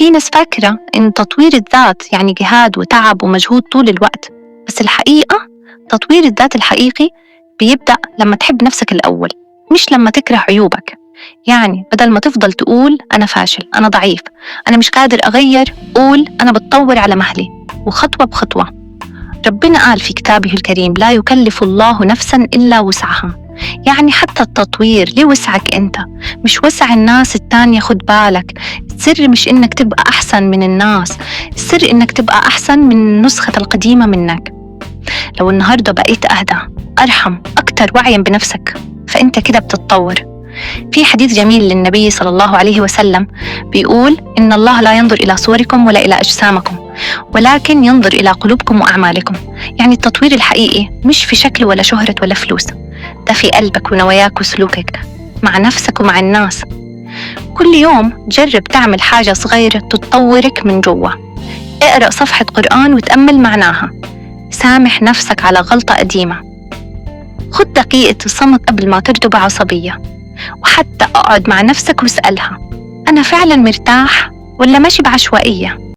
في ناس فاكرة إن تطوير الذات يعني جهاد وتعب ومجهود طول الوقت، بس الحقيقة تطوير الذات الحقيقي بيبدأ لما تحب نفسك الأول، مش لما تكره عيوبك. يعني بدل ما تفضل تقول أنا فاشل، أنا ضعيف، أنا مش قادر أغير، قول أنا بتطور على مهلي وخطوة بخطوة. ربنا قال في كتابه الكريم: لا يكلف الله نفسا إلا وسعها. يعني حتى التطوير ليه وسعك أنت، مش وسع الناس التانية. خد بالك، السر مش إنك تبقى أحسن من الناس، السر إنك تبقى أحسن من النسخة القديمة منك. لو النهاردة بقيت أهدى، أرحم، أكتر وعيا بنفسك، فأنت كده بتتطور. في حديث جميل للنبي صلى الله عليه وسلم بيقول: إن الله لا ينظر إلى صوركم ولا إلى أجسامكم، ولكن ينظر إلى قلوبكم وأعمالكم. يعني التطوير الحقيقي مش في شكل ولا شهرة ولا فلوس، ده في قلبك ونواياك وسلوكك مع نفسك ومع الناس. كل يوم جرب تعمل حاجة صغيرة تطورك من جوا. اقرأ صفحة قرآن وتأمل معناها. سامح نفسك على غلطة قديمة. خد دقيقة صمت قبل ما ترد بعصبية. وحتى اقعد مع نفسك واسألها: أنا فعلا مرتاح ولا ماشي بعشوائية؟